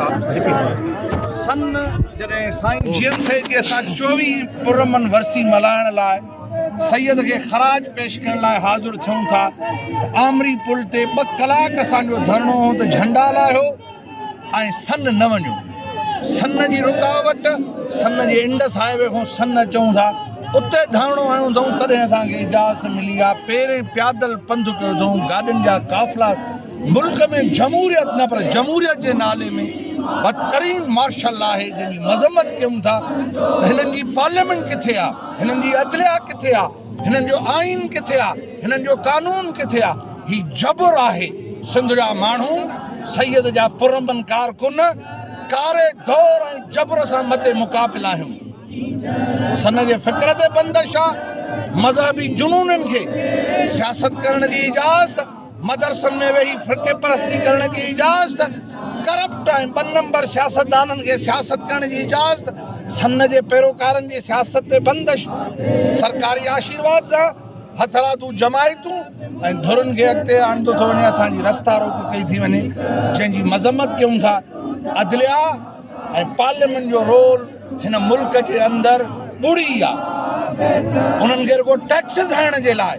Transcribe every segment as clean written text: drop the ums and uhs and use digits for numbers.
ٿا. سن جڏهن سائين جي ايم سيد جي اسان چوويهين پرامن ورسي ملهائڻ لاء سيد کي خراج پيش ڪرڻ لاء حاضر ٿيون ٿا ته آمري پل تي ٻه ڪلاڪ اسان جو ڌرڻو هو ته جهنڊا لاهيو ۽ سن نه وڃو. سن جي رڪاوٽ، سن جي انڊس هاء وي کان سن اچون ٿا اتي ڌرڻو هنيو اٿئون تڏهن اسان کي اجازت ملي آ. پيرين پيادل پنڌ ڪيو اٿئون، گاڏين جا قافلا ملڪ ۾ جمهوريت نه پر جمهوريت جي نالي ۾ بدترين مارشل لا آهي جنهن جي مذمت ڪيون ٿا ته هنن جي پارليامينٽ ڪٿي آ، هنن جي عدليه ڪٿي آ، هنن جو آئين ڪٿي آ، هنن جو قانون ڪٿي آ، هي جبر آهي، سنڌ جا ماڻهو سيد جا پرامن ڪارڪن ڪاري دور ۽ جبر سان مد مقابل آهيون. سن جي فڪر تي بندش آ، مذهبي جنونين کي سياست ڪرڻ جي اجازت، مدرسن ۾ ويهي فرقي پرستي ڪرڻ جي اجازت، ڪرپٽ ۽ ٻه نمبر سياستدانن کي سياست ڪرڻ جي اجازت، سن جي پيروڪارن جي سياست تي بندش، سرڪاري آشيرواد سان هٿرادو جماعتون ۽ ڌرين کي اڳتي آڻندو ٿو وڃي، اسان جي رستا روڪ ڪئي ٿي وڃي، جنهن جي مذمت ڪيون ٿا. عدليا ۽ پارليامينٽ جو رول هن ملڪ جي اندر ٻڙي آ، انهن کي رڳو ٽيڪسز هڻڻ جي لاء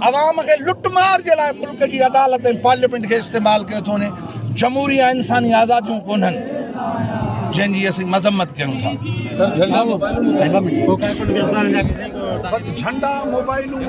عوام کي لٽ مار جي لاء ملڪ جي عدالت ۽ پارليامينٽ کي استعمال ڪيو ٿو وڃي، جمهوري ۽ انساني آزاديون ڪونهن، جنهن جي اسين مذمت ڪيون ٿا. جهنڊا موبائلون.